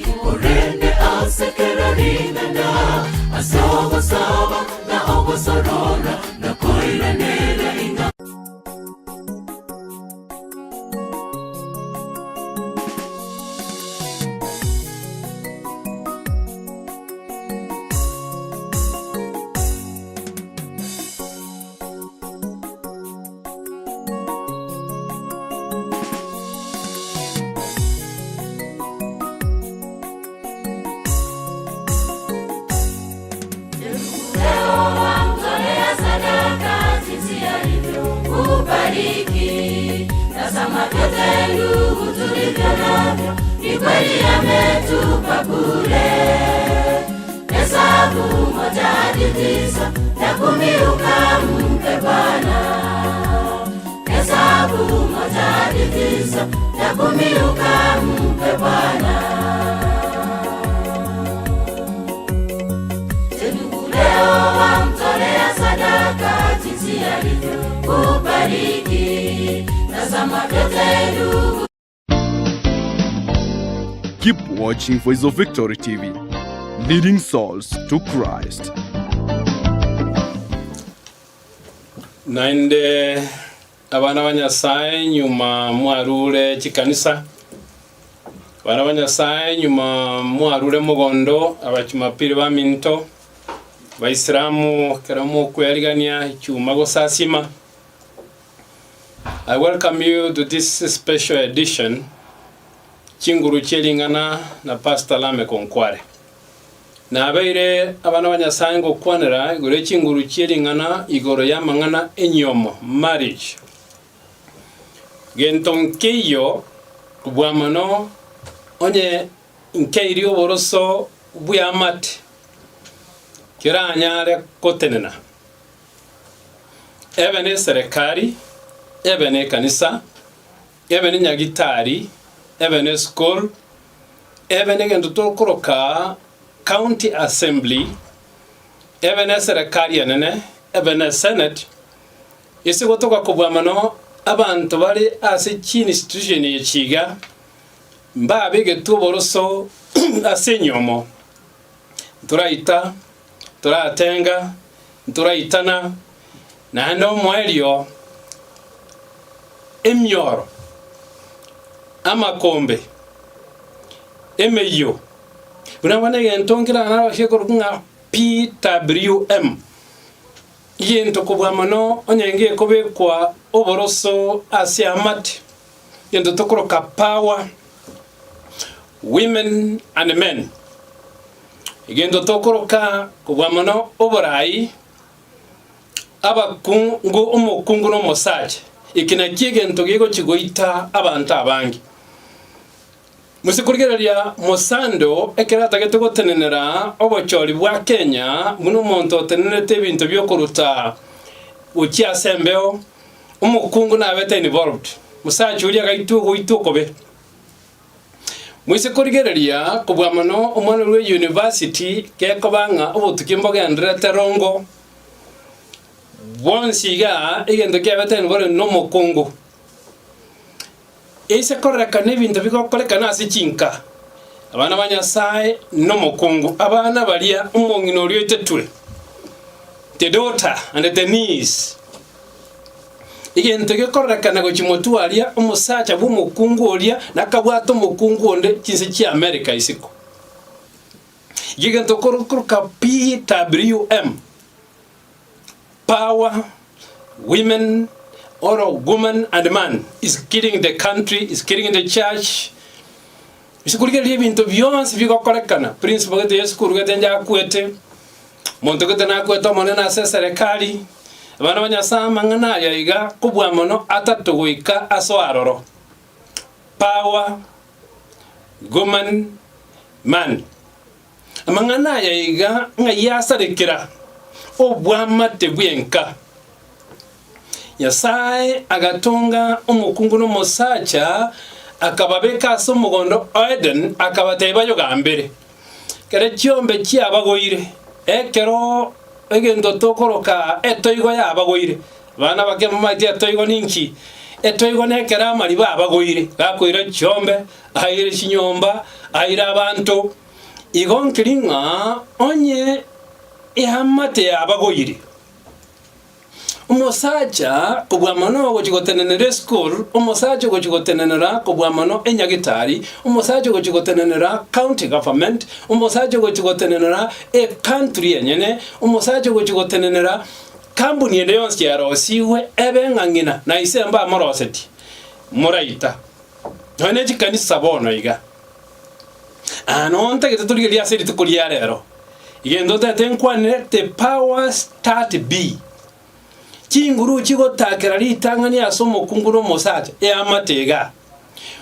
Korende ase kera ring'ana, ase ogosaba na ogosorora, na koiraneria ing'a. Tazama vyote ndugu tulivyo navyo, ni kweli ametupa bure. Hesabu moja hadi tisa na kumi ukampe Bwana. Hesabu moja hadi tisa na kumi ukampe Bwana. Je, ndugu leo wamtolea sadaka jinsi alivyokubariki? Tazama vyote ndugu Keep watching Voice of Victory TV, leading souls to Christ. Naende abana ba Nyasae nyuma mwarure chikanisa, abana ba Nyasae nyuma mwarure mogondo, abachumapili baminto, Abaisilamu ekero mokwearigania echuma gosasima. I welcome you to this special edition Chinguru chie ring'ana na Pastor Lameck Onkware. Nabeire abana ba Nyasae ngokwanera igoro ye chinguru chie ring'ana igoro y'amang'ana enyomo, marriage. Gento nkeiyo kobua mono onye nkeirie oboroso bw'eamate keranyare gotenena, ebe neserekari, ebe nekanisa, ebe nenyagitari, ebe nesukuru, ebe negento tokoroka county assembly, ebe neserekari enene, ebe ne senate, ase gotoka kobua mono abanto bare ase chiinstitution echi iga, mbabegetwe oboroso ase enyomo, ntoraita, ntoratenga, ntoraitana, naende omoerio emioro, amakombe, emeyio, buna bono egento nkere naro gekorokwa ng'a PWM, egento kobua mono onye ngekobekwa oboroso ase amate, egento tokoroka power, women and men, egento tokoroka kobua mono oborai, abakungu omokungu na omosacha, eke nakio egento gegochia goita abanto abange. Mose korigereria mosando ekero atagete gotenenera obochori bwa Kenya buna omonto otenenerete ebinto biokoruta gochia ase embeo, omokungu nabete involved, mosacha oria agaitwa ogoitwa okobe. Moise korigereria kobua mono omwana orwe university gekoba ng'a obotuki mbogendererete rongo bwonsi igaa egento kiabete involved nomokungu. Ase kororekana ebinto bigokorekana ase chinka, abana ba Nyasae nomokungu, abana baria omong'ina oria oitetwe, the daughter and the niece. Egento gekororekana gochia motwe aria omosacha bw'omokungu oria nakabwate omokungu onde chinse chia America isiko. Egento korokoroka PWM. Power, women or woman and man is killing the country, is killing the church. Ase korigereria ebinto bionsi bigokorekana, principal gete ya esukuru gete inche akwete, omonto gete nakwete omonene ase eserekari, abana ba Nyasaye amang'ana aya iga kobua mono atato goika ase aroro. Power, woman, man. Amang'ana aya iga ng'ai asarekera obwamate bw'enka. Nyasae agatonga omokungu na omosacha, akababeka ase omogondo o Edeni, akabatebia bayogambere. Ekero chiombe chiabagoire, ekero egento tokoroka etoigo yabagoire, abana bake mbamaete etoigo ninki? Etoigo nekero amariba abagoire, gakoira chiombe, aire chinyomba. Aire abanto. Igo nkeri ng'a onye eamate yabagoire. Omosacha kobua mono ogochia gotenenera esukuru, omosacha ogochia gotenenera kobua mono enyagitari, omosacha ogochia gotenenera county government, omosacha ogochia gotenenera ecountry enyene, omosacha ogochia gotenenera kambuni ende yonsi yarosigwe ebe ng'a ng'ina na ise mbamorosetie, moraita. Nonya ne chikanisa bono iga. Aa noo ntagete torigererie ase rituko ria rero. Egento ntagete nkwanere the powers that be. Chinguru chigotakera ritang'ani ase omokungu na omosacha eamate igaa.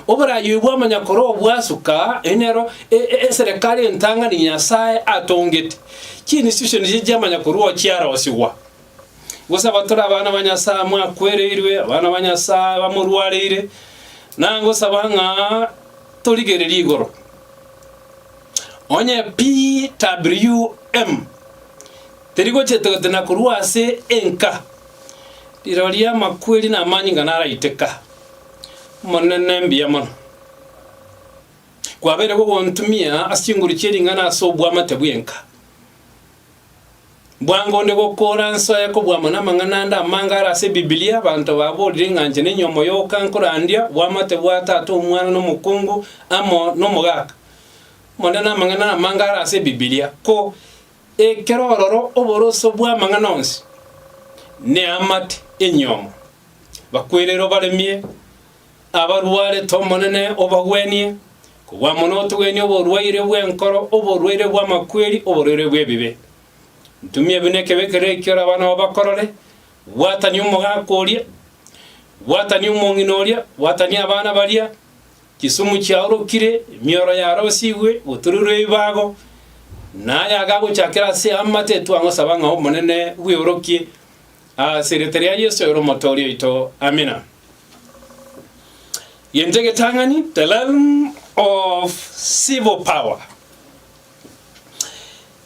Oborayi obo bwamanya korwa obwasuka, eyio nero eserekari entang'ani Nyasae atongete. Chiinstitution echi chiamanya korwa oo chiarosigwa. Gose abatore abana ba Nyasae mwakwereirwe, abana ba Nyasae bamorwareire, nagosaba ng'a torigererie igoro. Onye PWM teri gochete gotena korwa ase enka, rirorio amakweri na amanyinga naraiteka. Omonene mbuya mono. Kwabeire gogontumia ase chinguru chie ring'ana ase obwamate bw'enka. Bwango onde gokora nsoe kobua mono amang'ana ande amange are ase Ebibilia, abanto baborire ng'a inche nenyomo yoka nkorandia, obwamate bwa tata omwana na omokungu amo nomogaka. Omonene amang'ana amange are ase Ebibilia, ko ekero ororo oboroso bw'amang'ana onsi neamate enyomo. Bakwerere obaremie, abarwarete Omonene obagwenie, kobua mono otogwenie oborwaire bw'enkoro, oborwaire bw'amakweri, oborwaire bw'ebibe. Ntumie buna ekebekero ekio ore abana bao bakorore, bwatania omogaka oria, bwatania omong'ina oria, bwatania abana baria, chisumu chiaorokire, emioro yarosigwe, gotururwa ebibago, na aya agagochakera ase eamate twang'osaba ng'a Omonene bweorokie ase erieta ria Yeso ere Omotoori oito. Amina. Gento egetang'ani, the realm of civil power.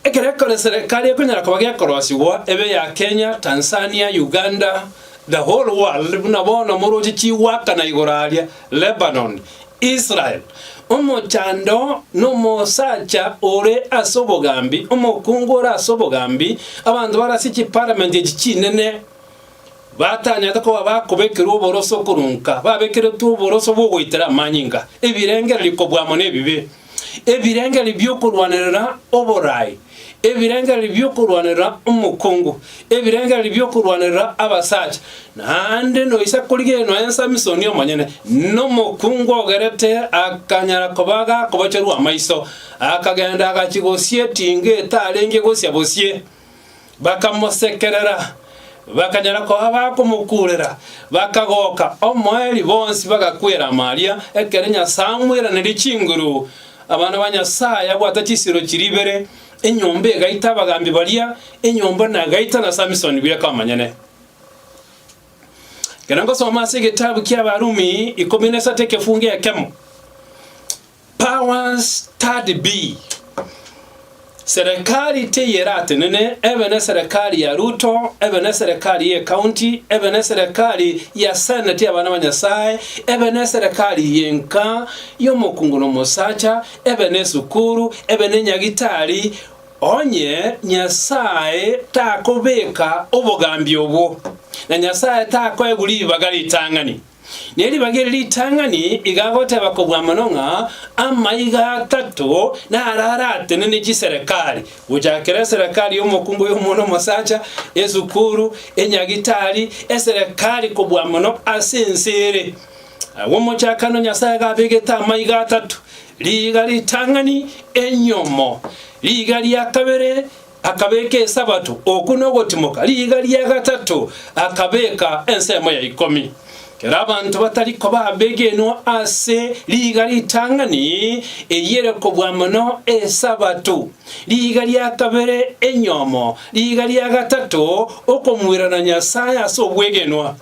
Ekero ekore serikali ekonyara koba gekorosigwa ebe ya Kenya, Tanzania, Uganda, the whole world buna bono moroche chigwakana igoro aria, Lebanon, Israel. Omochando nomosacha ore ase obogambi, omokungu ore ase obogambi, abanto bare ase chiparliament echi chinene Batanyarete koba bakobekerwa oboroso korwa nka, babekeretwe oboroso bw'ogoitera amanyinga, ebirengererio kobua amo nebibe, ebirengererio bi'okorwanerera oboraai, ebirengererio bi'okorwanerera omokungu, ebirengererio bi'okorwanerera abasacha. Naende noisa korigereria nonya Samisoni omonyene, nomokungu ogerete akanyara koba gakobocherwa amaiso, akagenda agachia gosia etinga etarenge gosia bosie. Bakamosekerera, bakanyara koba bakomokuurera, bakagoka omoerio bonsi bagakwera amaria, ekero Nyasae amoiranerie chinguru. Abana ba Nyasae abwate chisiro chiria ibere, enyomba egaita abagambi baria, enyomba nagaita na Samisoni bweka omonyene. Ekero ngosoma ase egetabu kia Abarumi ikomi na isato ekefungo ekemo, Powers that be. Serikali teyeratenene, ebe neserekari ya Ruto, ebe neserekari ye county, ebe neserekari ya senate y'abana ba Nyasae, ebe neserekari y'enka y'omokungu na omosacha, ebe nesukuru, ebe nenyagitari, onye Nyasae takobeka obogambi obwo, na Nyasae takoegwa ribaga ritang'ani. Ne ribaga eri ritang'ani iga agoteba kobua mono ng'a amaiga atato naro aratenene chiserekari, gochakera eserekari y'omokungu y'omwana omosacha, esukuru, enyagitari, eserekari kobua mono ase ense ere. Agwo omochakano Nyasae iga abegete amaiga atato, riiga ritang'ani enyomo, riiga ria kabere Akabeka Esabato, okwo nogotimoka, riiga ria gatato akabeka ensemo ya ikomi. Kera abanto batari koba abegenwa ase riiga ritang'ani, eyio ere kobua mono Esabato, riiga ria kabere enyomo, riiga ria gatato okomoirana Nyasae ase obwegenwa.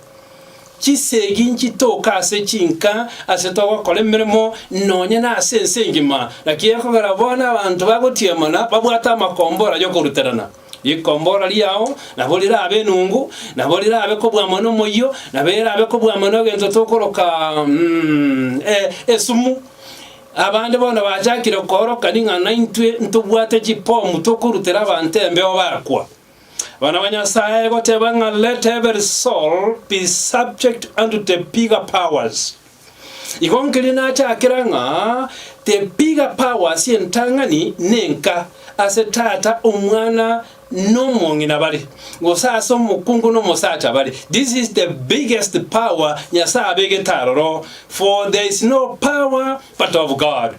Chisegi nchitoka ase chinka ase togokora emeremo, nonya nase ense engima. Naki ekogera bono abanto bagotiemana babwate amakombora y'okoruterana. Rikombora riao nabo rirabe enungu, nabo rirabe kobua mono omoyio, nabo erabe kobua mono egento tokoroka esumu. Abande bono bachakire koorokani ng'a naintwe ntobwate chipomu tokorutera abanto embeo bakwa. Abana ba Nyasae goteba ng'a let every soul be subject unto the bigger powers. Igo nkeria nachakera ng'a the bigger powers entang'ani nenka ase tata, omwana nomong'ina bare, gose ase omokungu nomosacha bare. This is the biggest power Nyasae abegete aroro, for there is no power but of God.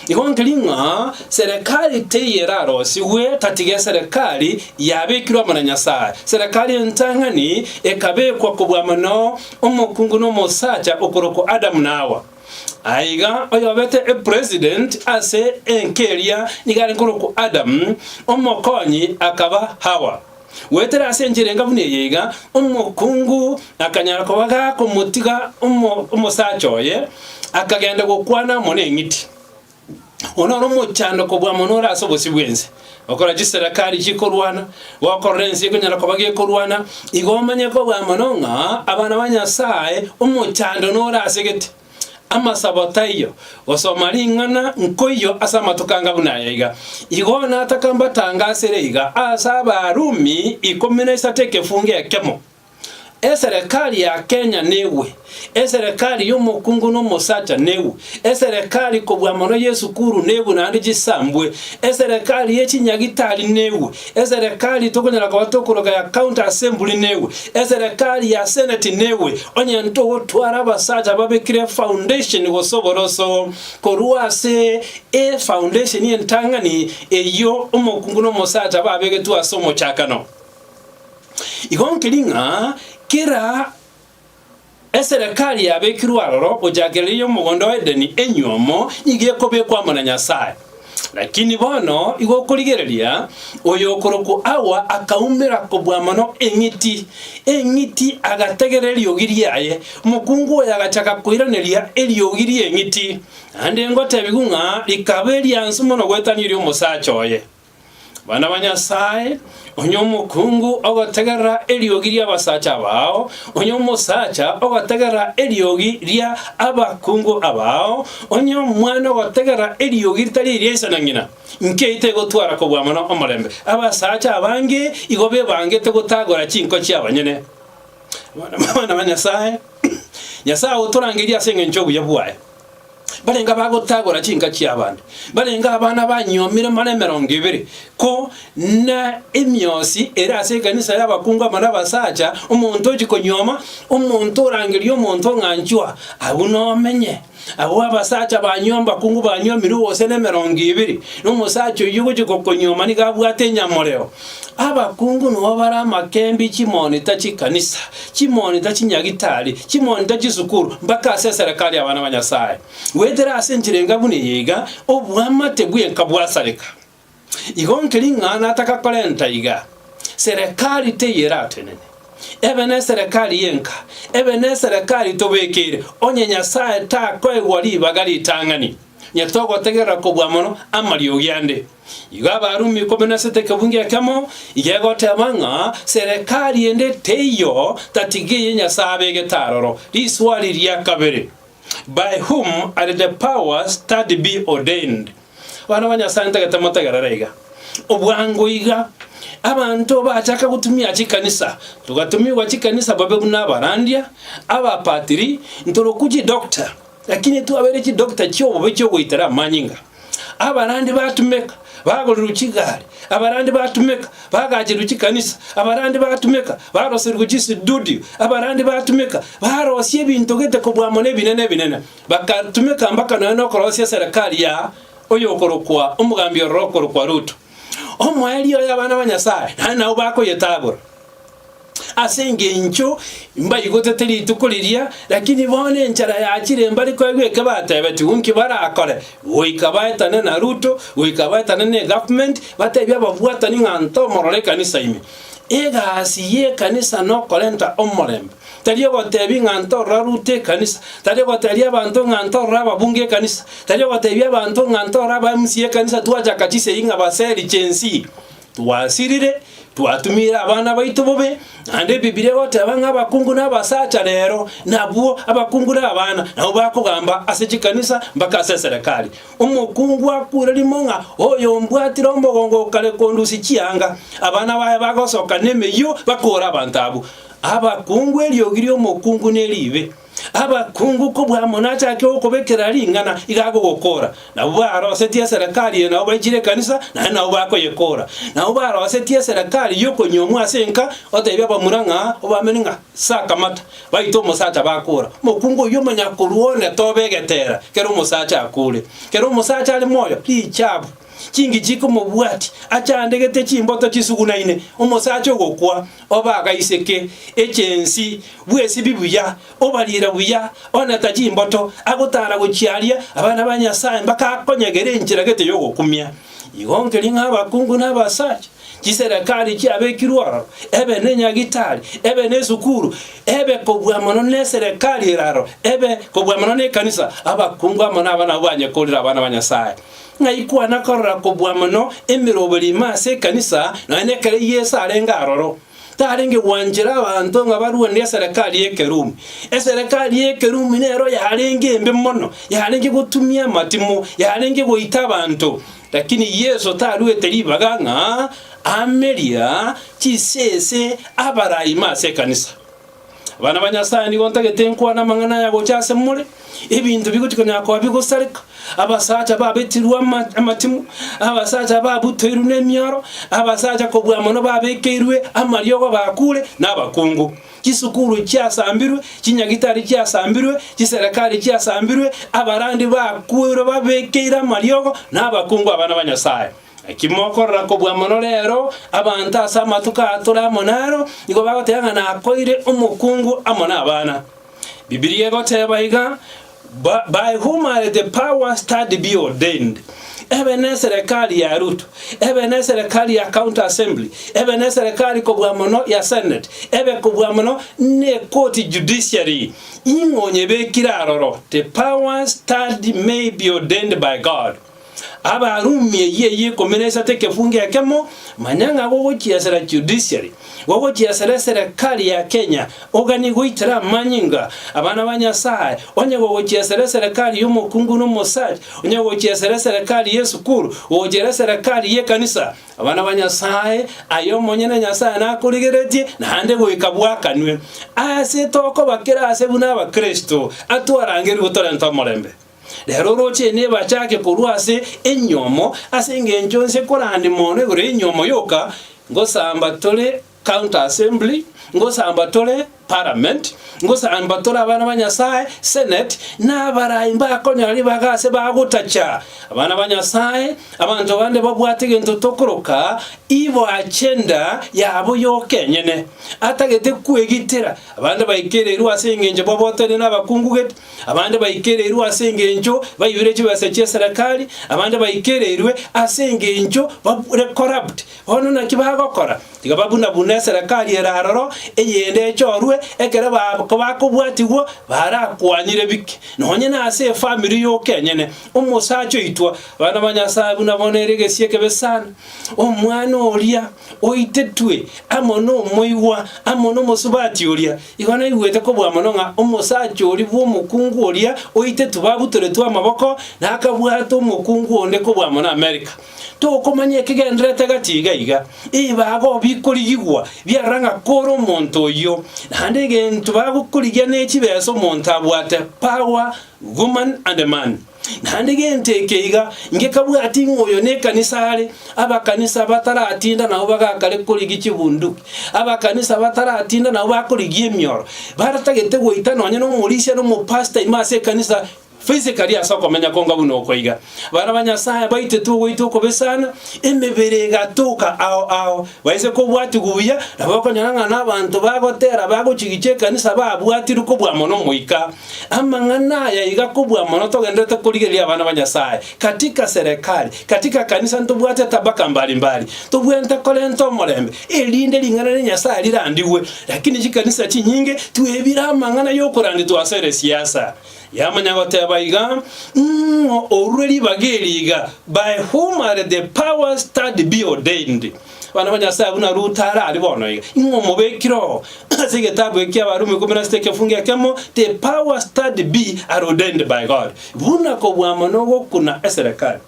Igo nkeri ng'a serekari teiyo erarosigwe tatiga eserekari yabekirwe amo na Nyasae. Serekari entang'ani ekabekwa kobua mono omokungu na omosacha okorokwa Adamu na Hawa. Aiga oyobete epresident ase enka eria nigo arenge korokwa Adamu, omokonyi akaba Hawa. Goetera ase enchera enga buna eye iga, omokungu akanyara koba gakomotiga omosacha oye, akagenda gokwana amo neng'iti. Oyo noro omochando kobua mono ore ase obosio bw'ense. Gokora chiserekari chikorwana, gokorora ense ekonyara koba gekorwana, igo omanye kobua mono ng'a abana ba Nyasae omochando nore ase gete. Amasabo taiyo, gosoma ring'ana nkoiyo ase amatuko anga buna aya iga. Igo nataka mbatangasere iga ase Abarumi 13 ekefungo ekemo. Eserekari ya Kenya negwe, eserekari y'omokungu na omosacha negwe, eserekari kobua mono y'esukuru negwe naende chisambwe, eserekari ye chinyagitari negwe, eserekari tokonyara koba tokoroka ya county assembly negwe, eserekari ya senate negwe, onye ntogotwara abasacha babekire efoundation gose oboroso korwa ase efoundation entang'ani eyio omokungu na omosacha babegetwe ase omochakano. Igo nkeri ng'a kera eserekari yabekirwe aroro gochakereria omogondo o Edeni enyiomo nigo ekobekwa amo na Nyasae. Lakini bono igo okorigereria, oyo okorokwa Hawa akaumera kobua mono eng'iti, eng'iti agategerera eriogi riaye, omokungu oyo agachaka koiraneria eriogi ri'eng'iti, naende ngotebigwe ng'a rikaba eriansu mono goetania eri'omosacha oye. Abana ba Nyasae, onye omokungu ogotegerera eriogi ri'abasacha abao, onye omosacha ogotegerera eriogi ria abakungu abao, onye omwana ogotegerera eriogi ritari eria ise na ng'ina, nki tegotwara kobua mono omorembe? Abasacha abange igo bebangete gotagora chinko chi'abanyene. Abana ba Nyasae, Nyasae otorangeria ase engencho y'obuya bwaye. Barenge abagotagora chinka chi'abande, barenge abana banyiomire mara emerongo ebere, ko na emiosi ere ase ekanisa y'abakungu amo nabasacha, omonto ochia konyioma, omonto orangeria omonto ng'a nchwa, abwo nomenye. Abwo abasacha banyioma abakungu banyiomirwe gose nemerongo ebere, na omosacha oyio ogochia gokonyioma nigo abwate enyamorero. Abakungu nigo bare amakembi chimonita chikanisa, chimonita chinyagitari, chimonita chisukuru, mpaka ase eserekari y'abana ba Nyasae. Goetera ase enchera enga buna eye iga, oboamate bw'enka bwasareka. Igo nkeri ng'a nataka korenta iga, serekari teiyo eratenene. Ebe neserekari y'enka, ebe neserekari tobekeire, onye Nyasae takoegwa ribaga ritang'ani. Onye togotegerera kobua mono amariogi ande. Igo Abarumi ikomi na sita ekebungo ekemo iga egoteba ng'a serekari ende teiyo tatiga eye Nyasae abegete aroro. Riswali ria kabere, By whom are the powers that be ordained? Abana ba Nyasae ntagete motegerere iga. Obwango iga abanto bachaka gotumia chikanisa, togatumigwa chikanisa babe buna abarandia, abapatiri, ntorokwa chidoctor. Lakini twabeire chidokita chi'obobe chi'ogoitera amanyinga. Abarandi batumeka, bagorirwe chigari, abarandi batumeka, bagacherwe chikanisa, abarandi batumeka, baroserigwe chisidudio, abarandi batumeka, barosia ebinto gete kobua amo nebinene ebinene. Bakatumeka mpaka nonya nokorosia eserekari ya oyokorokwa omogambi ororo okorokwa Ruto. Omoerio oye abana ba Nyasaye, naende nabwo bakoyetagora. Ase engencho mbaigotete rituko riria, lakini bono enchara yachire mbare koegwa eke batebetigwe nki barakore, goika baetane na Ruto, goika baetane ne egovernment, batebie ababwatani ng'a ntomorore ekanisa ime. Egasi y'ekanisa nokorenta omorembe, tari ogotebi ng'a ntorora Ruto ekanisa, tari ogoteria abanto ng'a ntorora ababunge ekanisa, tari ogotebia abanto ng'a ntorora aba MCA ekanisa twachaka chisegi ng'a baseri chensi. Twasirire. Twatumiire abana baito bobe, naende Ebibilia egoteba ng'a abakungu na abasacha rero nabwo abakungu na abana nabwo bakogamba ase chikanisa mpaka ase eserekari. Omokungu akure rimo ng'a oyo ombwatire omogongo okare kondusia chianga, abana baye bagosoka nemeyio bakore abanto abwo. Abakungu eriogi ri'omokungu neribe. Abakungu kobua amo nachake gokobekera ring'ana iga agogokora. Nabwo barosetie eserekari eye nabo baichire ekanisa, naende nabo bakoyekora. Nabwo barosetie eserekari y'okonyuomwa ase enka, otebie abamura ng'a obameni ng'a sakamata, baite omosacha bakora. Omokungu oyio omanya korwa one tobe egetera kero omosacha akure. Kero omosacha are moyo, richabu. Chingi chikomobwatia, achandegete chimboto chisugunaine, omosacha ogokwa, obe agaiseke, echensi, bw'esibi buya, obarire buya, oneta chimboto, agotara gochia aria, abana ba Nyasae mbakakonyegera enchera gete y'ogokumia. Igo nkeria ng'a abakungu na abasacha, chiserekari chiabekirwe ororo, ebe nenyagitari, ebe nesukuru, ebe kobua mono neserekari ere aroro, ebe kobua mono nekanisa, abakungu amo nabana abwo banyekorire abana ba Nyasae. Ng'ai kwana korora kobua mono emeroberi ime ase ekanisa, nonya nekero Yeso arenge aroro? Tarenge gwanchera abanto ng'a barwanie eserekari y'Ekerumi. Eserekari y'Ekerumi nero yarenge embe mono, yarenge gotumia amatimo, yarenge goita abanto. Lakini Yeso taruete ribaga ng'a ameria chisese abarai ime ase ekanisa. Abana ba Nyasae, nigo ntagete nkwane amang'ana aya gocha ase more, ebinto bigochia konyara koba bigosareka, abasacha babetirwe ama amatimo, abasacha babutoirwe nemioro, abasacha kobua mono babekeirwe amariogo bakure, na abakungu. Chisukuru chiasambirwe, chinyagitari chiasambirwe, chiserekari chiasambirwe, abarandi bakuirwe babekeire amariogo, na abakungu abana ba Nyasae. Naki mokorora kobua mono rero, abanto ase amatuko aya tore amo naro, nigo bagoteba ng'a nakoire omokungu amo nabana. Bibilia egoteba iga, By whom are the powers third be ordained? Ebe neserekari ya Ruto, ebe neserekari ya County Assembly, ebe neserekari kobua mono ya Senate, ebe kobua mono nekoti judiciary, ing'o onyebekire aroro? The powers third may be ordained by God. Abarumi eyio eyio ikomi na isato ekefungo ekemo, manya ng'a gogochiesera judiciary, gogochiesera eserekari ya Kenya, oganie goitera amanyinga abana ba Nyasae, onye gogochiesera eserekari y'omokungu na omosacha, onye gogochiesera eserekari y'esukuru, gogochiera eserekari y'ekanisa, abana ba Nyasae, aye omonyene Nyasae nakorigeretie, naende goika bwakanwe. Ase tokoba kera ase buna abakristo, atwarangerigwe torente omorembe. Rero oroche nebachake korwa ase enyomo, ase engencho nse korandi mono igoro y'enyomo yoka, ngosamba tore county assembly, ngosamba tore parliament, ngosamba tore abana ba Nyasae, senate, na abarai mbakonyora ribaga ase bagotacha abana ba Nyasae, abanto bande babwate egento tokoroka evil agenda yabo yoka enyene, atagete kwegitera, abande baikereirwe ase engencho baboteire nabakungu gete. Abande baikereirwe ase engencho baibire chibesa chi'eserekari, abande baikereirwe ase engencho bare corrupt. Bono naki bagokora? Tiga babuna-bune eserekari ere aroro, eyende echorwe, ekero bakobwatigwa barakwanyire bike. Nonye nase efamiri yoka enyene, omosacha oitwa, abana ba Nyasae buna bono ere egesie ekebe sana, omwana oria oitetwe amo nomoigwa amo nomosubati oria, Igo naigwete kobua mono ng'a omosacha oria bw'omokungu oria oitetwe babutoretwe amaboko, na akabwata omokungu onde kobua mono Amerika. Tokomanya ekegenderete gati iga iga. Ebibago bikorigigwa biarora ng'a kore omonto oyio, naende egento bagokorigia ne chibesa omonto abwate, power, woman and man. Naende gento eke iga ngekabwati ng'a oyo nekanisa are, abakanisa bataratinda nabo bagakare korigia chibunduki, abakanisa bataratinda nabo bakorigia emioro, baratagete goita nonye na omorisia na omopastor ime ase ekanisa physically ase okomenya konga buna oko iga. Abana ba Nyasaye baitetwe ogoitwa okobe sana, emebere egatoka ao ao, baise kobwatigwa buya, nabo okonyora ng'a nabanto bagotera bagochigicha ekanisa babwatirwe kobua mono omoika. Amang'ana aya iga kobua mono togenderete korigereria abana ba Nyasae katika serikali, katika kanisa ntobwate tabaka mbali mbali, tobwenerete korenta omorembe, erinde ring'ana ria Nyasae rirandigwe. Lakini chikanisa chinyinge twebire amang'ana yokorandia twasere siasa. Yamanya goteba iga, Ng'o orure ribaga eri iga, by whom are the powers that be ordained? Abana ba Nyasae buna Ruto are aria bono iga, ing'o omobekire oo? Ase egetabu eke ki'Abarumi ikomi na sita ekefungo ekemo, the powers that be are ordained by God. Buna kobua mono gokuna eserekari.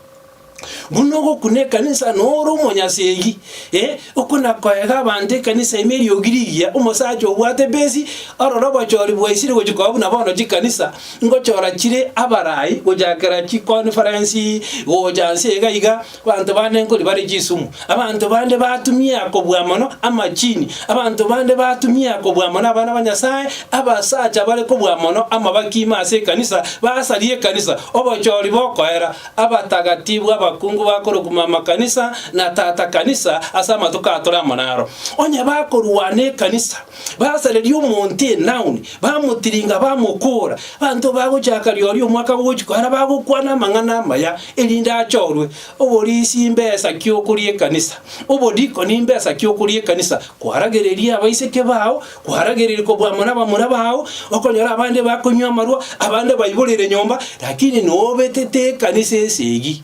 Buna ogokuna ekanisa nore omonyasegi, eh, okona koega abanto ekanisa ime eriogi rigiya, omosacha obwate besi, orore obochori bwaisire gochia koba buna bono chikanisa, ngochora chire abarai gochakera chiconference, gocha nse iga iga, abanto bande nkori bare chisumu, abanto bande batumia kobua mono amachini, abanto bande batumia kobua mono abana ba Nyasaye, abasacha bare kobua mono amabaki ime ase ekanisa, basaria ekanisa, obochori bokoera. Abatagatibu abakungu bakorokwa mama kanisa na tata kanisa ase amatuko atore amo naro. Onye bakorwana ekanisa, basareria omonto enauni, bamotiringa bamokoora, abanto bagochaka rirorio omwaka gogochia koera bagokwana amang'ana amaya, erinde achorwe. Oborisia imbesa ki okoria ekanisa? Obodikoni imbesa ki okoria ekanisa? Kwaragereria abaiseke bao, Kwaragereire kobua amo nabamura bao, okonyora abande bakonywa amarwa, abande baiboreire nyomba, lakini nobetete ekanisa esegi.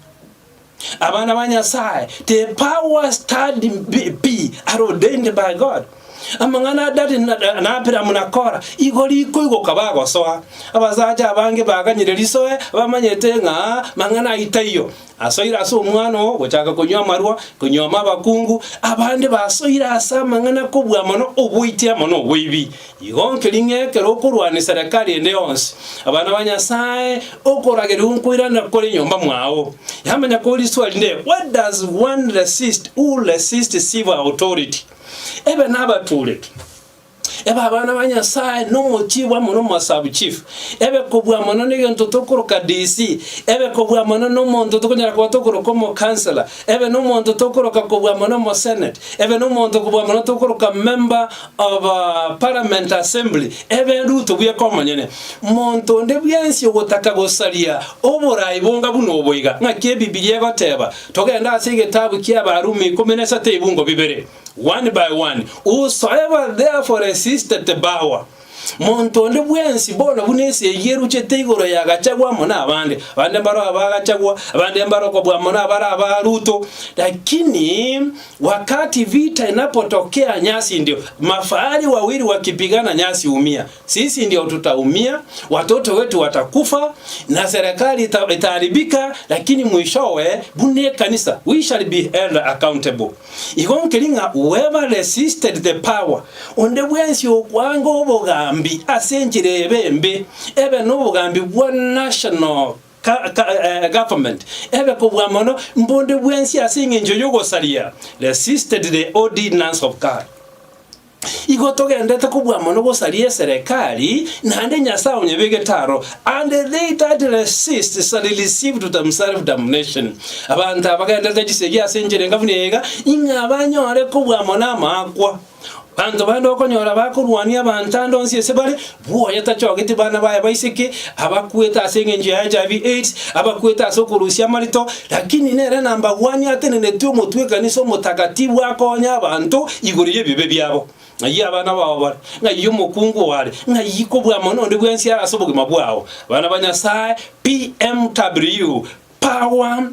Abana ba Nyasae, the powers that be are ordained by God. Amang'ana a Datani na Abiramu na Kora igo rikoigoka bagosoa. Abasacha abange baganyire risoe, bamanyete ng'a mang'ana ayio taiyo. Asoire ase omwana oo gochaka konywa amarwa, konyuoma abakungu, abande basoire ase amang'ana kobua mono oboiti amo noboibi. Igo nkeri ng'a ekero okorwania serekari ende yonsi, abana ba Nyasae, okoragerigwa nkoirana kore nyomba mwao. Yamanya koriswa rinde, What does one resist who resists civil authority? Ebe nabatureti. Ebe abana ba Nyasae nomochief amo nomosabu chief, ebe kobua mono negento tokoroka DC, ebe kobua mono nomonto tokonyara koba tokoroka omokansela, ebe nomonto tokoroka kobua mono omosenate, ebe nomonto kobua mono tokoroka member of parliament assembly, ebe Ruto bweka omonyene. Monto onde bwensi ogotaka gosaria oborai bonga buna obo iga, ng'aki Ebibilia egoteba? Togende ase egetabu kia Abarumi ikomi na esato ebungo bibere. One by one, whosoever therefore resisteth the power, monto onde bwensi bono buna esegi eruchete igoro yagachagwa amo nabande, abande mbaro abagachagwa, abande mbaro kobua amo nabare aba Ruto, lakini wakati vita inapotokea nyasi ndio mafahali wawili wakipigana nyasi humia. Sisi ndio tutaumia, watoto wetu watakufa, na serikali ita, itaharibika, lakini mwishowe buna ekanisa we shall be held accountable. Igo nkeri ng'a whoever resisted the power, onde bwensi okwanga obogambi ase enchera ebe embe, ebe nobogambi bwa national ka, ka, eh, government, ebe kobua mono mbonde bwensi ase eng'encho y'ogosaria, resisted the ordinance of God. Igo togendete kobua mono gosaria eserekari, naende Nyasae onyebegete aro, And they that resist shall receive to themselves damnation. Abanto abagenderete chisegi ase enchera enga buna eye iga, ing'a banyore kobua mono amaakwa. Abanto bande okonyora bakorwania abanto ande onsi ase bare, bwoye tachogeti bana baye baiseke, abakwete ase engencho ya HIV AIDS, abakwete ase okorusia amarito, lakini nere number one ateneneti omotwe ekanisa omotakatifu akonye abanto igoro y'ebibe biabo. Ng'ai abana bao bare? Ng'ai omokungu oo are? Ng'ai kobua mono onde bwensi are ase obogima bwao? Abana ba Nyasae, PMW, Power,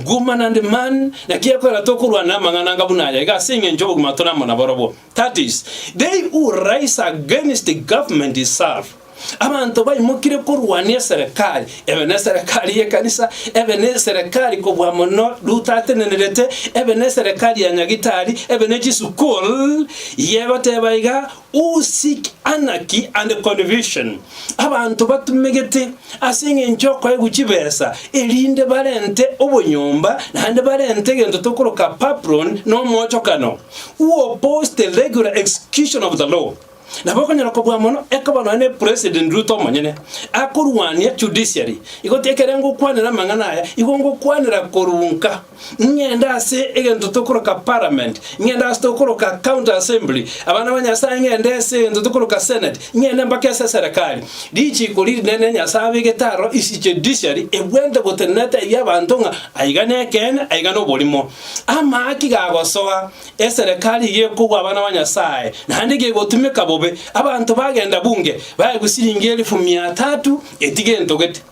woman and man, naki ekwera tokorwana amang'ana anga buna aya iga ase eng'encho obogima tore amo naborobwo. That is, they who rise against the government itself. Abanto baimokire korwania eserekari, ebe neserekari y'ekanisa, ebe neserekari kobua mono Ruto atenenerete, ebe neserekari ya Nyagitari, ebe ne chisukul, yegoteba iga, who seek anarchy and confusion. Abanto batumegete ase engencho y'okoegwa chibesa, erinde barente obonyomba, naende barente egento tokoroka Babulon na omoochokano, who oppose the regular execution of the law. Nabo okonyora kobua mono ekoba nonya ne President Ruto omonyene akorwania judiciary. Igo ekere ngokwanera amang'ana aya, igo ngokwanera korwa nka. Ng'ende ase egento tokoroka parliament, ng'ende ase tokoroka county assembly, abana ba Nyasaye ng'ende ase egento tokoroka senate, ng'ende mpaka ase eserekari. Richiko rinene Nyasaye abegete aro is judiciary ebwente gotenena etebie abanto ng'a aiga nekeene aiga noborimo. Amaaki gagosoa, eserekari iga ekogwa abana ba Nyasaye, naende gegotumeka bobe. bobe. Abanto bagenda bunge, baegwa siringi elifu mia tatu etige entogete.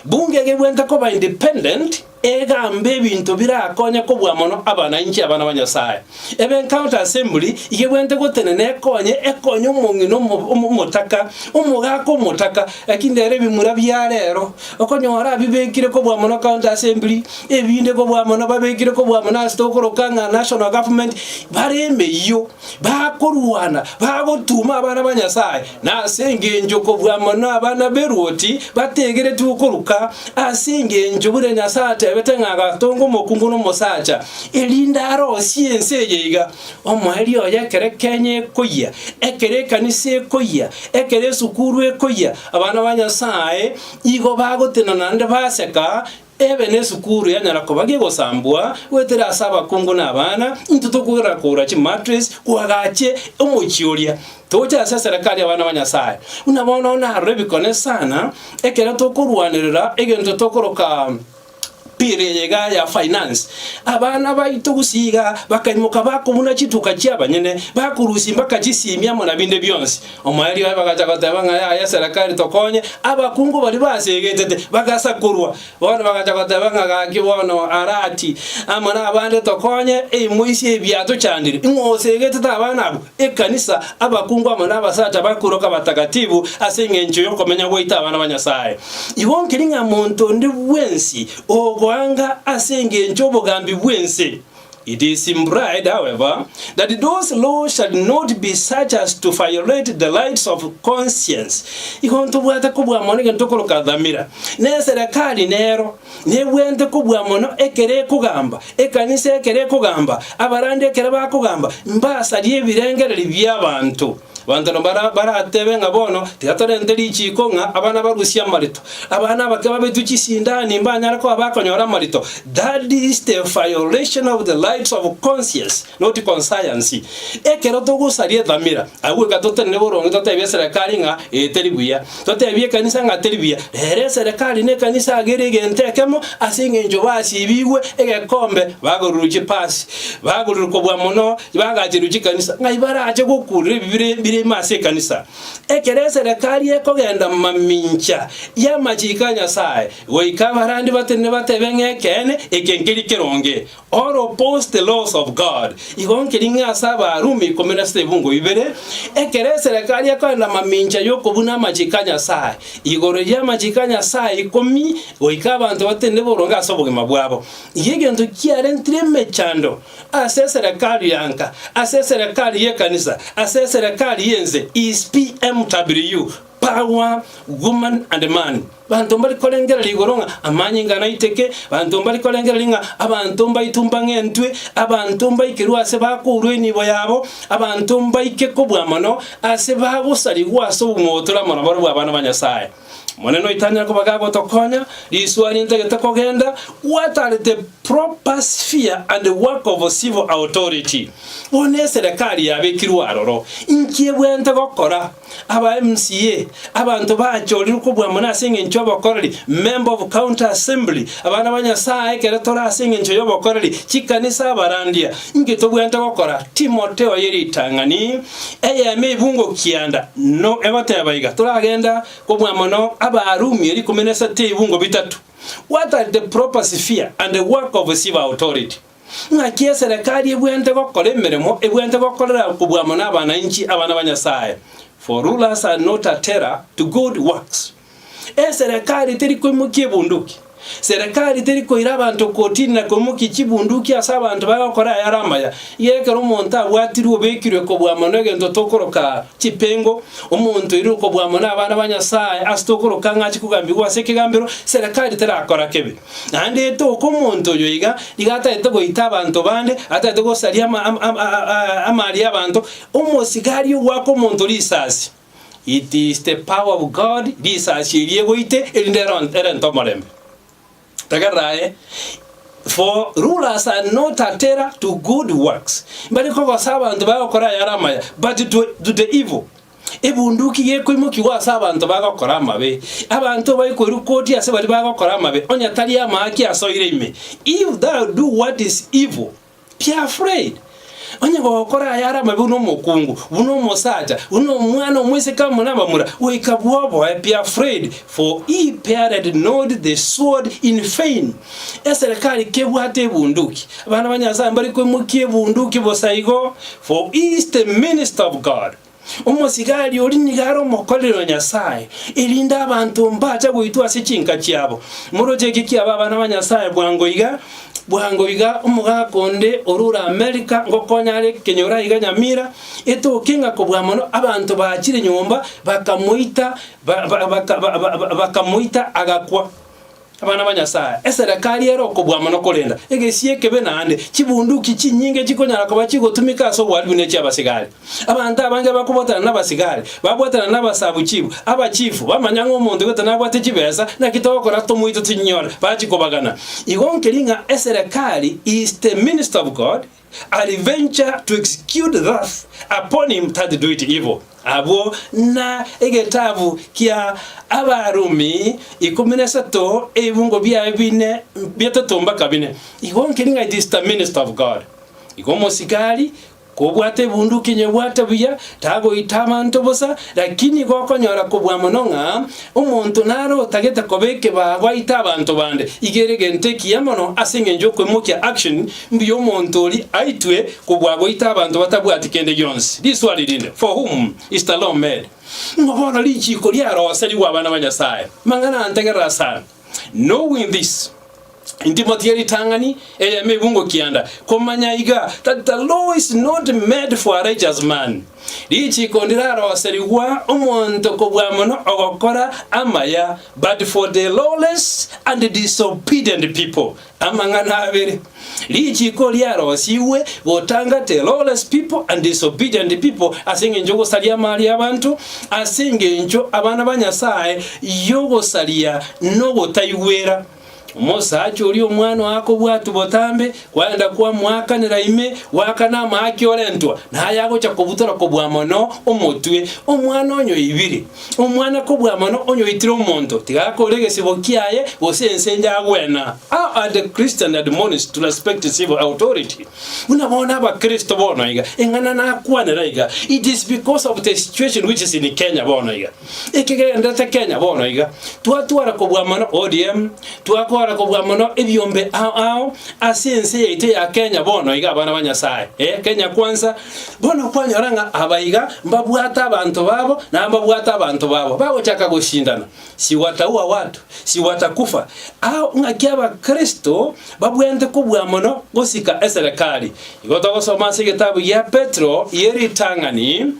Bunge egebwente koba independent egambe ebinto birakonye kobua mono abanainchi abana ba Nyasae. Ebe county assembly igebwente gotenena ekonye ekonye omong'ina omotaka, omogaka omotaka, lakini rero ebimura bia rero okonyora bibekire kobua mono county assembly, ebinde kobua mono babekire kobua mono ase tokoroka ng'a national government, bare emeyio, bakorwana, bagotuma abana ba Nyasae, na ase engencho kobua mono abana b'eruoti bategeretigwe koruka, ase engencho buna Nyasae atebete ng'a agatonga omokungu na omosacha, erinde arosie ense eye iga. Omoerio oye ekero Kenya ekoyia, ekero ekanisa ekoyia, ekero esukuru ekoyia, abana ba Nyasae igo bagotenena naende baseka, Ebe nesukuru yanyara koba gegosambwa goetera ase abakungu na abana, intwe tokogera kogora chimattress koagache omochie oria. Toche ase eserekari abana ba Nyasae. Buna bono narora ebikone sana ekero tokorwanerera egento tokoroka bill eye iga ya finance. Abana baito gusii iga bakaimoka bakobuna chituka chiabanyene, bakorusia mpaka chisimi amo na binde bionsi. Omoerio oye bagacha goteba ng'a yaya eserekari tokonye, abakungu baria basegetete bagasakorwa. Bono bagacha goteba ng'a gaki bono Arati amo nabande tokonye, eimoisia ebiatochandire. Ing'o osegetete abana abwo? Ekanisa, abakungu amo nabasacha bakuroka abatakatifu ase engencho y'okomenya gwaito abana ba Nyasae. Igo nkeri ng'a monto onde bwensi ogoanga ase engencho obogambi bw'ense, It is implied, however, that those laws shall not be such as to violate the rights of conscience. Igo ntobwate kobua mono egento tokoroka dhamira. Na eserekari nero nebwente kobua mono ekero ekogamba, ekanisa ekero ekogamba, abarandi ekero bakogamba, mbasarie ebirengererio bi'abanto. Abanto nabo baratebe ng'a bono tiga torente richiiko ng'a abana barusie amarito, abana abake babetwe chisindani mbanyare koba bakonyora amarito. That is the violation of the rights of conscience, not conscience. Ekero togosaria edhamira, agwo goika totenene boronge totebie eserekari ng'a ee teri buya, totebie ekanisa ng'a teri buya. Rero eserekari na ekanisa iga ere egento ekemo ase eng'encho basibigwe egekombe bagorerwe chipasi, bagorerwe kobua mono. Tibagacherwe chikanisa, ng'ai barache gokurera ebi bire bire ime ase ekanisa? Ekero eserekari ekogenda mamincha y'amachiko a Nyasae, goika abarandi batenene batebe ng'a ekeene eke nkeri keronge, or oppose the laws of God. Igo nkeri ng'a ase Abarumi ikomi na sita ebungo ibere, ekero eserekari ekogenda mamincha y'okobuna amachiko a Nyasae, igoro y'amachiko a Nyasae ikomi, goika abanto batenene boronge ase obogima bwabo. Igo egento kiarentire emechando Ase eserekari ya nka, ase eserekari y'ekanisa, ase eserekari y'ense is PMW, Power, Woman and Man. Banto mbari korengereria igoro ng'a amanyinga naiteke, banto mbari korengereria ng'a abanto mbaitwe mbang'entwe, abanto mbaikerwe ase bakourwa enibo yabo, abanto mbaike kobua mono ase bagosarigwa ase obogima obo tore amo nabarobwo abana ba Nyasae. Omonene oitanyare koba gagotokonya, risuaria ntagete kogenda, what are the proper sphere and work of civil authority? Bono eserekari yabekirwe aroro, inki ebwenerete gokora? Aba MCA, abanto bachorirwe kobua mono ase eng'encho y'obokoreri, Member of County Assembly, abana ba Nyasae ekero tore ase eng'encho y'obokoreri, chikanisa abarandia, inki tobwenerete gokora? Timoteo ye ritang'ani eyemo ebungo kianda no egoteba iga, Toragenda Kobua mono Abarumi erikumi na isato ebibungo bitato, What are the proper sphere and the work of civil authority? Ng'aki eserekari ebwenerete gokora emeremo ebwenerete gokorera kobua mono abanainchi abana ba Nyasae? For rulers are not a terror to good works. Eserekari teri koimokia ebunduki. Serekari teri koira abanto kotini na koimokia chibunduki ase abanto bagokora ayare amaya. Iga ekero omonto abwatirwe obekirwe kobua mono egento tokoroka chipengo, omonto oirwe kobua mono abana ba Nyasae ase tokoroka ng'a achie kogambigwa ase ekegambero, serekari terakora kebe. Naende etoke omonto oyo iga, iga atagete goita abanto bande, atagete gosaria amari y'abanto, omosigari ogoaka omonto risasi. It is the power of God, risasi eria egoite erinde erente omorembe. Tegerera aye, For rulers are not a terror to good works, mbari kogosa abanto bagokora ayare amaya, but to, to the evil. Ebunduki gekoimokigwa ase abanto bagokora amabe, abanto baikoirwe koti ase baria bagokora amabe, onye tari amaaki asoire ime. If thou do what is evil, be afraid. Onye gokora ayare amabe buna omokungu, buna omosacha, buna omwana omoiseke amo nabamura, goika bwoboe, be afraid, for he beareth not the sword in vain. Eserekari kebwate ebunduki, abana ba Nyasae mbari koimokia ebunduki bosa igo, for he is the minister of God. Omosigari oria nigo are omokoreri o Nyasae, erinde abanto mbacha goitwa ase chinka chiabo. Moroche eki kiaba abana ba Nyasae bwango iga, bwango iga omogaka onde orure America ngokonya are ekenyoro aiga Nyamira, etoke ng'a kobua mono abanto bachire nyomba bakamoita ba ba baka ba ba bakamoita agakwa. Abana ba Nyasae, eserekari ere okobua mono korenda egesie ekebe naende chibunduki chinyinge chikonyara koba chigotumika ase obohalifu ne chi'abasigari. Abanto abange bakobwatana nabasigari, babwatana nabasabuchifu, abachifu, bamanya ng'a omonto gete nabwate chibesa, naki togokora tomoite tochinyore, bachikobagana. Igo nkeri ng'a eserekari is the minister of God, A revenger to execute wrath upon him that doeth evil. Abwo na egetabu kia Abarumi 13 ebibungo biaye bine biatato mpaka bine. Igo nkeri ng'a it is the minister of God. Igo omosigari kobwate ebunduki nyebwate buya tagoita abanto bosa, lakini igo okonyora kobua mono ng'a Omonto nare otagete koba ekebago aite abanto bande, iga ere egento ekiya mono ase engencho y'okoimokia action, mbuya omonto oria aitwe kobua goita abanto batabwati kende gionsi. Riswali rinde, For whom is the law made? Ng'o bono richiiko riaroserigwe abana ba Nyasae? Mang'ana antegerera sana. Knowing this, Intimotie ritang'ani eyemo ebungo kianda, komanya iga, that the law is not made for a righteous man. Richiiko ndiraroserigwa omonto kobua mono ogokora amaya, but for the lawless and disobedient people. Amang'ana abere. Richiiko riarosigwe gotanga the lawless people and disobedient people ase engencho y'ogosaria amari y'abanto, ase engencho abana ba Nyasae y'ogosaria nogotaigwera. Omosacha oria omwana oo akobwatwa botambe, kwaenda kwamoakanera ime, goakana amaaki orentwa, naye agocha kobutora kobua mono omotwe. Omwana onyoibire, omwana kobua mono onyoitire omonto, tiga akore egesibo kiaye, gose ense enye agwena. How are the Christian admonished to respect civil authority? Buna bono abakristo bono iga, eng'ana nakwanera iga, it is because of the situation which is in Kenya bono iga. Ekegenderete Kenya bono iga, twatwara kobua mono ODM, twakora kobua mono ebiombe ao ao ase ense yaito ya Kenya bono iga abana ba Nyasaye. Eh, Kenya kwanza, bono kwanyora ng'a aba iga mbabwate abanto babo na mbabwate abanto babo, bagochaka goshindana, si wataua watu, si watakufa. Ao ng'aki abakristo babwenerete kobua mono gosika eserekari. Igo togosoma ase egetabu gia Petero ye ritang'ani,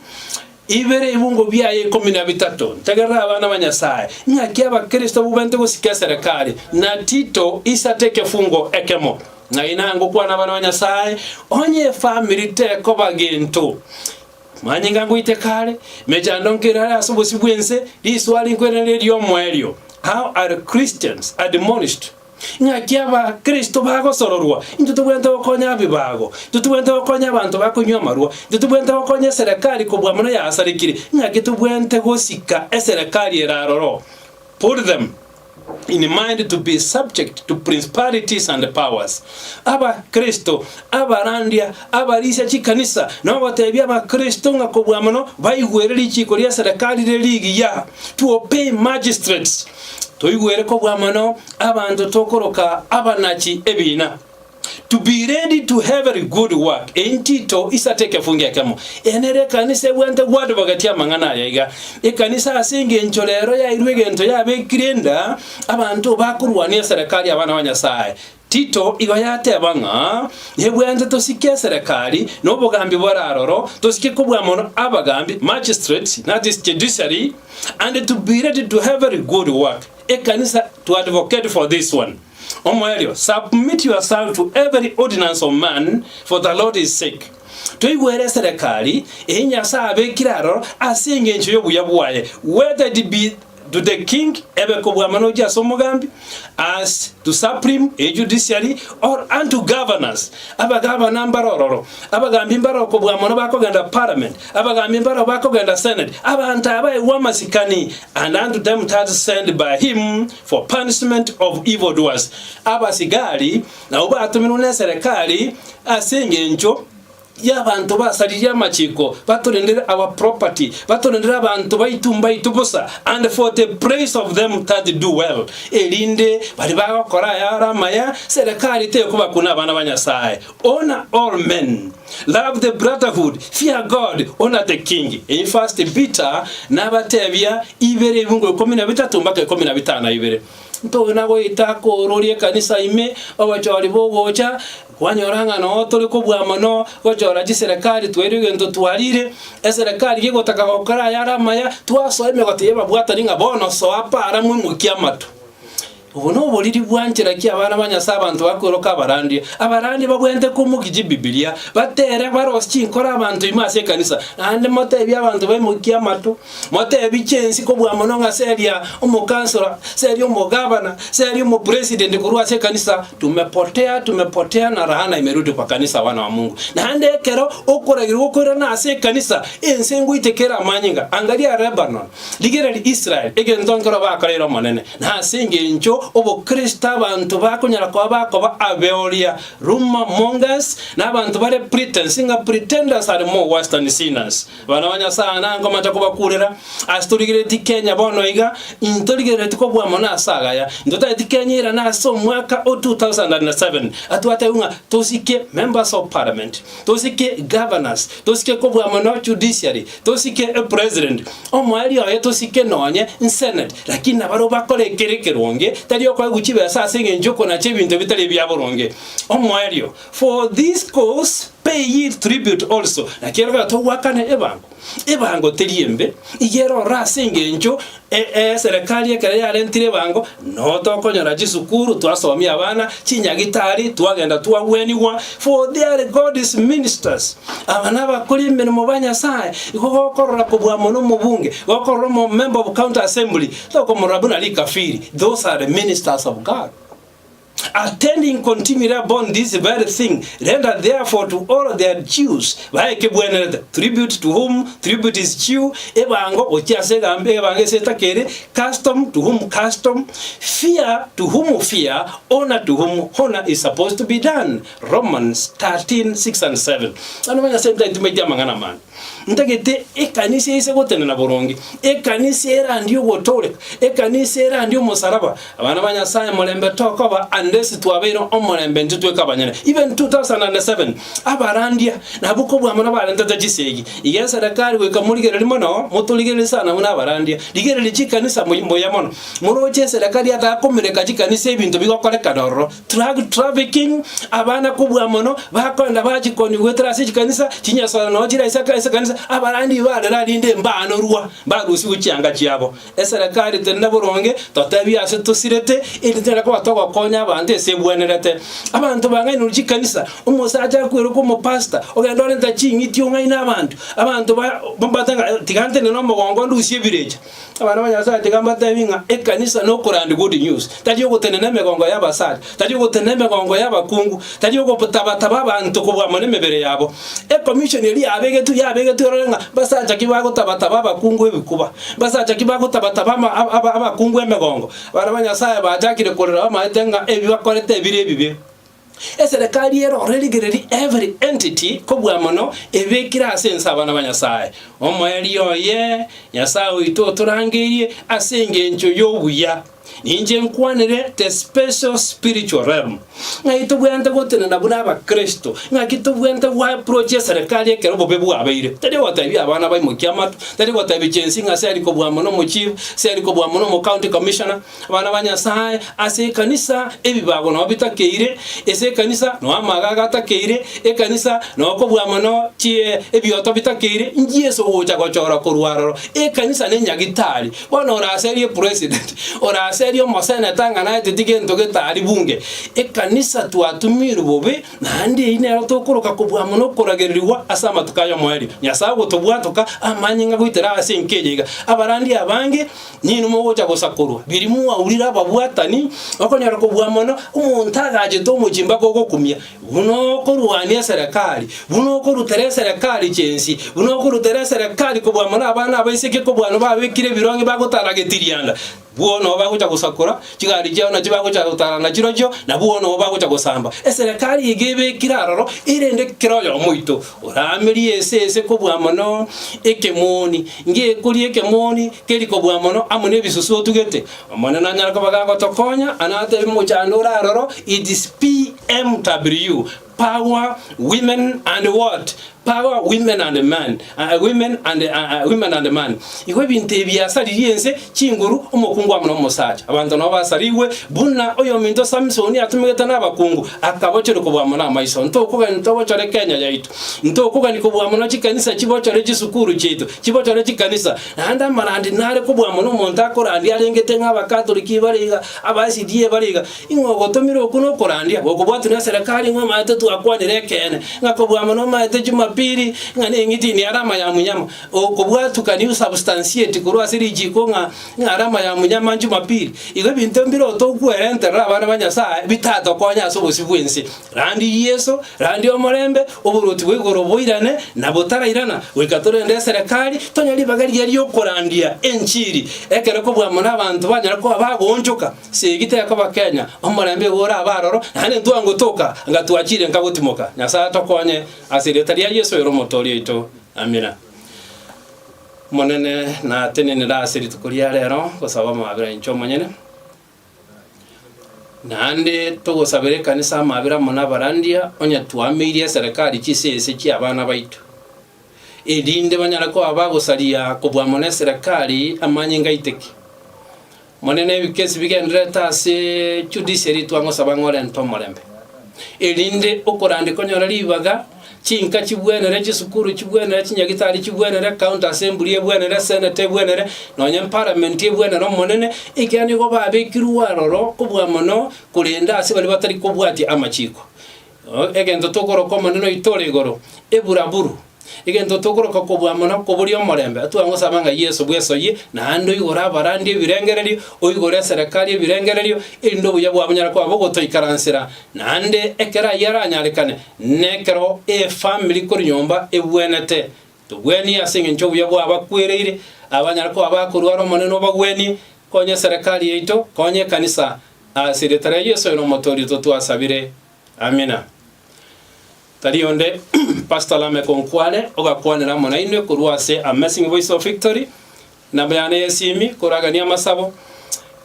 Ibere ebungo biaye ikomi na bitato, Ntegerere abana ba Nyasae, ng'aki Abakristo bobwente gosika eserekari, na Tito isate ekefungo ekemo. Ng'ai nangokwana abana ba Nyasae, onye efamiri tekoba gento. Manyinga ngoite kare, mechando nkere are ase obosio bw'ense, riswali nkwerenerie ri'omoerio, How are Christians admonished? Ng'aki Abakristo bagosororwa? Intwe tobwenerete gokonya abibago, intwe tobwenerete gokonya abanto bakonywa amarwa, intwe tobwenerete gokonya eserekari kobua mono yasarekire. Ng'aki tobwenerete gosika eserekari ere aroro? Put them in mind to be subject to principalities and powers. Abakristo, abarandia, abarisia chikanisa, nogotebia Abakristo ng'a kobua mono baigwere richiiko ri'eserekari rire rigiya, to obey magistrates. Toigwere kobua mono abanto tokoroka abanachi ebiina. To be ready to every good work, Entito isate ekefungo ekemo. Eye nere ekanisa ebwate gwadvocatia amang'ana aya iga. Ekanisa ase engencho rero yairwe egento yabekire enda, abanto bakorwania eserekari abana ba Nyasae. Tito igo yateba ng'a nebwenerete tosike eserekari na obogambi bore aroro, tosike kobua mono abagambi, magistrates, that is judiciary, and to be ready to every good work. Ekanisa to advocate for this one. Omoerio, submit yourself to every ordinance of man for the Lord is sake. Toigwere eserekari eye Nyasae abekire aroro ase engencho y'obuya bwaye, whether it be To the king, ebe kobua amanochi ase omogambi, as to supreme, a judiciary, or unto governors, abagavana mbare ororo, abagambi mbare okobua mono bakogenda parliament, abagambi mbare bakogenda senate, abanto aba aegwe amasikani, and unto them that sent by him for punishment of evil doers, abasigari nabwo batomirwe neserekari ase engencho. Y'abanto basaririe amachiko, batorendere our property, batorendere abanto baitu mbaitu bosa, and for the praise of them that do well, erinde baria bagokora ayare amaya, serekari tekobakuna abana ba Nyasae. Honour all men, love the brotherhood, fear God, honour the king. Eyio First Peter nabatebia ibere ebungo ikomi na bitato mpaka ikomi na bitano na ibere. Ntona goeta kororia ekanisa ime, obochori bogocha, Kwanyora ng'a noo tore kobua mono gochora chiserekari twairwe egento twarire, eserekari gegotaka gokora ayare amaya, twasoa emegoto y'ababwatani ng'a bono soa para moimokie amato. Obo noboriri bwa nchera ki abana ba Nyasae abanto bakweroka abarandia. Abarandia babwenerete komokia chibibilia, batere barosie chinkoro abanto ime ase ekanisa, naende motebie abanto baimokie amato. Motebie chensi kobua mono ng'a seria omokansora, seria omogavana, seria omopresident korwa ase ekanisa, tumepotea, tumepotea na laana imerudi kwa kanisa wana wa Mungu. Naende ekero okoragerwa gokoirana ase ekanisa, ense ngoiteke ere amanyinga. Angaria Lebanon, rigereria Israel, egento nkero bakoreire Omonene. Na ase engencho obokristo abanto bakonyara koba bakoba abeoria, rumour mongers, na abanto bare pretence ng'a pretenders are more worse than sinners. Abana ba Nyasae nankomacha kobakurera, ase torigereretie Kenya bono iga, intorigereretie kobua mono ase agaya. Intotageti Kenya erane ase omwaka o 2007, atwatebigwe ng'a tosike members of parliament, tosike governors, tosike kobua mono judiciary, tosike epresident, omoerio oye tosike nonye nsenate, lakini nabarobwo bakore ekere ekeronge, tari okoegwa chibesa ase eng'encho okonacha ebinto bitari ebia boronge. Omoerio, For this cause pay ye tribute also. Naki ere togoakana ebango, ebango teri embe, iga ere ororo ase engencho eserekari ekero yarentire ebango, noo tokonyora chisukuru twasomia abana, chinyagitari twagenda twagwenigwa, for they are God's ministers. Aba nabakori emeremo ba Nyasaye, igo gokorora kobua mono omobunge, gokorora omo member of county assembly, tokomorora buna rikafiri, those are the ministers of God. Attending continually upon this very thing, render therefore to all their dues, bae ekebwenerete, tribute to whom tribute is due, ebango gochia ase egambi, ebango ase etakere, custom to whom custom, fear to whom fear, honor to whom honor is supposed to be done. Romans 13, 6 and 7. Bono banya ase ntaitimaiti amang'ana amange. Ntagete ekanisa eise gotenena boronge, ekanisa erandie ogotooreka, ekanisa erandie omosaraba. Abana ba Nyasae morembe tokoba unless twabeire omorembe intwe tweka abanyene. Even 2007 abarandia nabwo kobua mono barentete chisegi. Iga eserekari goika morigererie mono, motorigererie sana buna abarandia. Rigereria chikanisa mbuya mono. Moroche eserekari yataka komereka chikanisa ebinto bigokorekana ororo. Drug trafficking, abana kobua mono bakoenda bachikoni goetera ase chikanisa, chinyasore noo chire ase ase ekanisa, abarandi barera rinde mbanorwa, mbarusigwe chianga chiabo. Eserekari tenena boronge, totebie ase tosirete, erinde tonyare koba togokonya abanto ase ebwenerete. Abanto bang'ainirwe chikanisa, omosacha akwerokwa omopastor, ogende orente ching'iti ong'aine abanto, abanto ba mbate ng'a tiga ntenene omogongo ndusie ebirecha. Abana ba Nyasae tiga mbatebi ng'a ekanisa nokorandi good news, tari ogotenena emegongo y'abasacha, tari ogotenena emegongo y'abakungu, tari ogotabataba abanto kobua amo nemebere yabo. Ecommission eria yabegetwe yabegetwe erore ng'a basacha ki bagotabataba abakungu ebikuba, basacha ki bagotabataba ama aba abakungu emegongo. Abana ba Nyasae bachakire korera bamaete ng'a ebi bakorete ebire ebibe. Eserekari erore rigererie every entity kobua mono ebekire ase ense abana ba Nyasae. Omoerio oye, Nyasae oito otorangeirie ase engencho y'obuya. Ninche nkwanere the special spiritual realm. Ng'ai tobwenerete gotenena buna abakristo? Ng'aki tobwenerete goapproach eserekari ekero obobe bwabeire? Tari gotebia abana baimokie amato, tari gotebia chensi ng'a seri kobua mono omochief, seri kobua mono omocounty commissioner, Abana ba Nyasae ase ekanisa ebibago nao bitakeire, ase ekanisa nao amagaga atakeire, ekanisa nao kobua mono chie ebioto bitakeire, Yeso ogocha gochora korwa aroro. Ekanisa nenyagitari. Bono oraserie president, oraserie omoseneta ng'a naeteti gento getari bunge. Ekanisa twatumirwe bobe, naende eyio nero tokoroka kobua mono okoragererigwa ase amatuko aya omoerio. Nyasae ogotobwatoka amanyinga goitera ase enka eye iga. Abarandia abange Ninwe mogocha gosakorwa, biria mwaurire ababwatani, okonyora kobua mono, omonto agachete omochie mpaka ogokumia, buna okorwania eserekari, buna okorutera eserekari chensi, buna okorutera eserekari kobua mono abana abaiseke kobua nababekire ebironge bagotara getirianda. Bwo nabo bagocha gosakora, chigari chiao nachio bagocha gotara nachirochio, nabwo nabo bagocha gosamba. Eserekari iga ebekire aroro, erende kera oyomo oito oramerie esese kobua mono ekemoni, ngekoria ekemoni keri kobua mono amo nebisusu otugete. Omonene anyare koba gagotokonya, anatebie mochando ore aroro, it is PMW, Power, women and what? Power, women and man, women and, women and man. Igo ebinto ebi biasaririe ense chinguru, omokungu amo nomosacha. Abanto nabo basarigwe, buna oyominto Samsoni atumegete nabakungu, akabochorwa kobua mono amaiso. Ntokogani tobochore Kenya yaito. Ntokogani kobua mono chikanisa chibochore chisukuru chiaito, chibochore chikanisa. Naende amarandi nare kobua mono omonto akorandia arengete ng'a abakatoliki bare iga, aba SDA bare iga. Ing'o ogotomire okwo nokorandia gokobwatwa neserekari ng'a omanyete twakwanire ekeene, ng'a kobua mono omanyete Jumapili ng'a neng'iti ni alama ya munyama. Okobwatwa can you substantiate korwa ase richiko ng'a ng'a alama ya munyama Jumapili? Igo ebinto mbire otokwerenterera abana ba Nyasaye bitatokonye ase obosio bw'ense. Randi Yeso, randi omorembe, oboruoti bwa igoro boirane, na botarairana, goika torende eserekari, tonyore ribaga rigiya riokorandia enchiri, ekero kobua mono abanto banyare koba bagoonchoka. Segi tekoba Kenya, omorembe igo orabe aroro, naende ntwangotoka anga twachire nka gotimoka. Nyasae atokonye ase erieta ria Yeso ere Omotoori oito. Amina. Omonene natenenere ase rituko ria rero gosaba amabera inche omonyene, naende togosabera ekanisa amabera amo nabarandia onye twameirie eserekari chisese chi'abana baito, erinde banyare koba bagosaria kobua mono eserekari amanyinga aiteke. Monene ebikesi bigendererete ase judiciary twangosaba ng'a orente omorembe, erinde okorandia konyore ribaga, chinka chibwenere, chisukuru chibwenere, chinyagitari chibwenere, county assembly ebwenere, senate ebwenere, nonye parliament ebwenere omonene, ekiagera nigo babekirwe aroro kobua mono korenda ase baria batari kobwatia amachiko. Egento tokoroka omonene oito ore igoro, eburaburu. Egento tokoroka kobua mono koboria omorembe, twangosaba ng'a Yeso bwesoyie, naende oigore abarandi ebirengererio, oigore eserekari ebirengererio, erinde obuya bwabo bonyare koba bogotoikaransera. Naende ekero ayio aranyarekane, nekero efamiri korwa nyomba ebwenete. Tobwenie ase engencho obuya bwabakwereire, abanyare koba bakorwara Omonene obagwenie, konya eserekari yaito, konya ekanisa, ase erieta ria Yeso ere Omotoori oito twasabire. Amina. Tari onde Pastor Lameck Onkwane ogakwanera amo nainwe korwa ase Amazing Voice of Victory, namba yane y'esimi, koragania amasabo,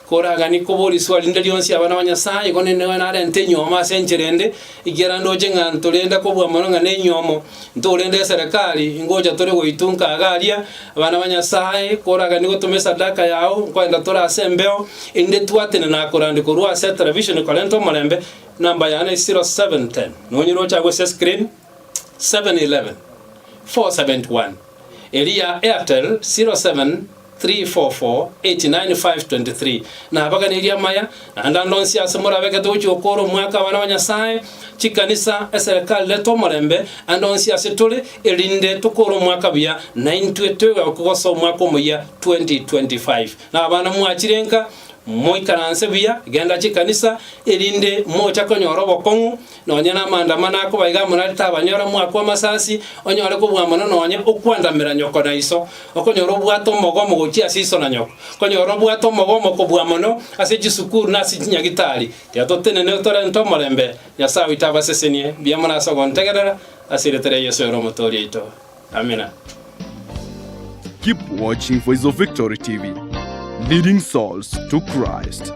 koragani kobora iswali rinde rionsi abana ba Nyasaye, igo ninde narente enyiomo ase enchera ende, ekiagera ndoche ng'a ntorenda kobua mono ng'a nenyiomo, ntorende eserekari, ngocha tore goitunka iga aria, abana ba Nyasaye, koragani gotoma esadaka yao, nkoenda tore ase embeo, erinde twatenena korandi korwa ase etelevision korenta omorembe, Namba yane 0710 nonye roche agwo ase screen 711 471 eria Airtel 07 344 89523 nabaganeirie amaya naende ande onsi ase morabekete gochia gokora omwaka abana ba Nyasaye chikanisa eserekari reta omorembe ande onsi ase tore erinde tokore omwaka buya naintwe toigokogosa omwaka omoyia 2025 na abana mwachire nka Moikaranse buya, genda chikanisa, erinde mocha konyora obokong'u, nonye namandamano akoba iga amo nari tabanyora mwakwa amasasi, onyore kobua mono nonye okwandamera nyoko na iso, okonyora obwate omogomo gochia ase iso na nyoko, okonyora obwate omogomo kobua mono ase chisukuru na ase chinyagitari. Tiga totenene torente omorembe, Nyasae oito abasesenie, mbuya mono ase ogontegerera, ase erieta ria Yeso ere Omotoori oito. Amina. Keep watching Voice of Victory TV, leading souls to Christ.